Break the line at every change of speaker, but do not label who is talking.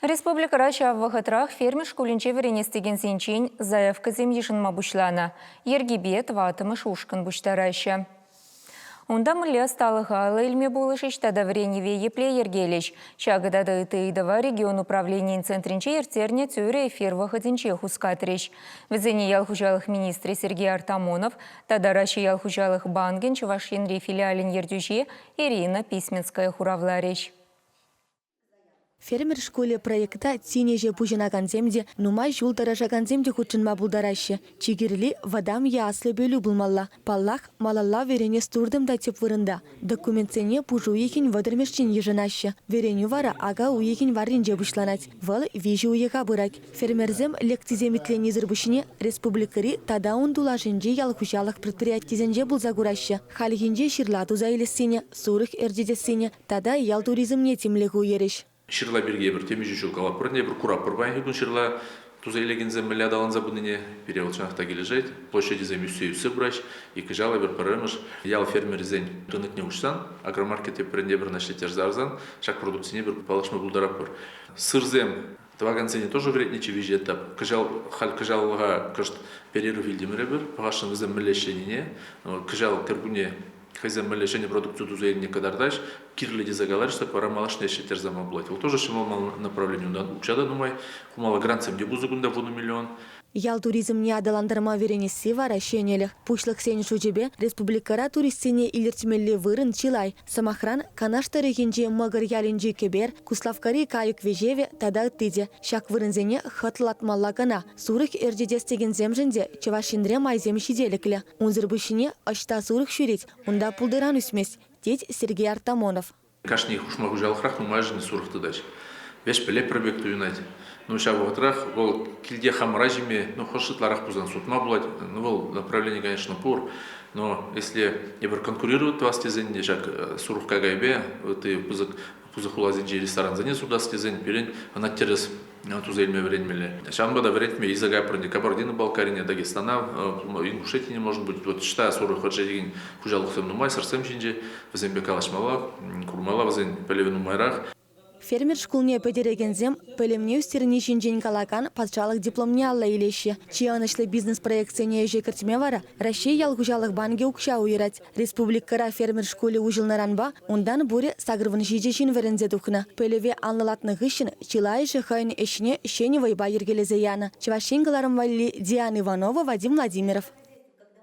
Республикӑра ҫав вӑхӑтрах фермер шкулӗнче вӗренес текенсенчен заявкӑсем йышӑнма пуҫланӑ. Йӗркипе тӑваттӑмӗш ушкӑн пуҫтараҫҫӗ. Унта мӗнле ӑсталӑха алла илме пулӑшӗҫ тата вӗренӗве епле йӗркелӗҫ? Ҫакӑ тата ытти ыйтӑва регион управленийӗн центрӗнче ирттернӗ тӳрӗ эфир вӑхӑтӗнче хускатрӗҫ. Вӗсене ял хуҫалӑх министрӗ Сергей Артамонов тата Раҫҫей ял хуҫалӑх банкӗн Чӑваш Енри филиалӗн ертӳҫи Ирина Письменская хуравларӗҫ.
Фермер шкулӗ проекта тин ӗҫе пуҫӑнакансем те, нумай ҫул тӑрӑшакансем те хутшӑнма пултараҫҫӗ. Чи кирли, вӑтам е аслӑ пӗлӳ пулмалла. Паллах, малалла вӗренес туртӑм та тӗп вырӑнта. Документсене пуш уйӑхӗн вӑтӑрмӗшчен йышӑнаҫҫӗ. Вӗренӳ вара ака уйӑхӗн варринче пуҫланать. Вӑл виҫӗ уйӑха пырать. Фермерсем лекцисем итленисӗр пуҫне республикӑри тата ун тулашӗнчи ял хуҫалӑх предприятисенче пулса кураҫҫӗ. Хальхинче ҫырла туса илессине, сурӑх ӗрчетессине Тата ял туризмне тимлӗх уйӑрӗҫ.
Ҫырла пирки эпир темиҫе ҫул калатпӑр ӗнтӗ, эпир куратпӑр паянхи кун ҫырла туса илекенсем мӗнле аталанса пынине. Пире вӑл чӑнах та килӗшет. Площадьсем ӳссе-ӳссе пыраҫ. Ик кӑҫал эпир пӗрремӗш ял фермерӗсен рынокне уҫсан, агромаркет тепринте пӗр наҫлеттерсе ярсан ҫак продукцине эпир паллашма пултаратпӑр. Сырсем тӑвакансене тоже вӗрентнӗччӗ виҫӗ этап. Кӑҫал, халь кӑҫаллӑха кӑшт перерыв илтӗмӗр эпир. Пӑхасшӑн вӗсем мӗнле ӗҫленине. Кӑҫал кӗркунне хӑйсем мӗнле ҫӗнӗ продукци туса илнине кӑтартаҫ, кирлӗ тесе каларӗҫ тӑк вара малашне ӗҫлеттерсе яма пулать. Вӑл тоже ҫӑмӑл направлени. Унтан укҫа та нумай, хумалла грантсем те пысӑк унта вунӑ миллион.
Ял туризмне аталантарма вӗренесси вара ҫӗнӗлӗх. Пуҫлӑхсен шучӗпе, республикӑра туристсене илӗртмелли вырӑн чылай. Сӑмахран, Канаш тӑрӑхӗнчи Мӑкӑр ялӗнчи кӗпер, Куславккари кайӑк вӗҫевӗ тата ытти те. Ҫак вырӑнсене хӑтлӑлатмалла кӑна. Сурӑх ӗрчетес текенсемшӗн те Чӑваш Енре майсем ҫителӗклӗ. Унсӑр пуҫне ӑҫта сурӑх ҫӳрет, унта пултӑран ӳсмест, тет Сергей Артамонов.
Кашни хушма хуҫалӑхрах нумайӑшӗн сурӑх тытаҫ. Веҫ пӗлетпӗр пек туйӑнать. Ну, ҫав вӑхӑтрах вӑл килте хамӑра ҫиме, ну, хӑш ытларах пулсан сутма пулать. Ну, вӑл направлени, конечно, пур. Но если эпир конкурировать тӑвас тесен те ҫак сурӑх какайпе ытти пысӑк пысӑк хуласенчи ресторансене сутас тесен пирӗн ӑна тӗрӗс туса илме вӗренмелле. Ҫавӑнпа та вӗрентме илсе кайӑпӑр ӗнтӗ Кабардино-Балкарине, Дагестана, Ингушетине, может быть, вот ӑҫта сурӑх ӗрчетекен хуҫалӑхсем нумай, сӑртсем ҫинче вӗсемпе калаҫмалла, курмалла вӗсен пӗлӗвӗ нумайрах.
Фермер шкулне пӗтерекенсем пӗлӗвне ӳстерни ҫинчен калакан патшалӑх дипломне алла илеҫҫӗ. Чи ӑнӑҫлӑ бизнес-проектсене ӗҫе кӗртме вара Раҫҫей ял хуҫалӑх банкӗ укҫа уйӑрать. Республикӑра фермер шкулӗ уҫӑлнӑранпа унтан пурӗ 87 ҫын вӗренсе тухнӑ. Пӗлӗве анлӑлатнӑ хыҫҫӑн чылайӑшӗ хӑйӗн ӗҫне ҫӗнӗ вӑйпа йӗркелесе янӑ. Чӑваш Ен кӑларӑм валли Диана Иванова, Вадим Владимиров.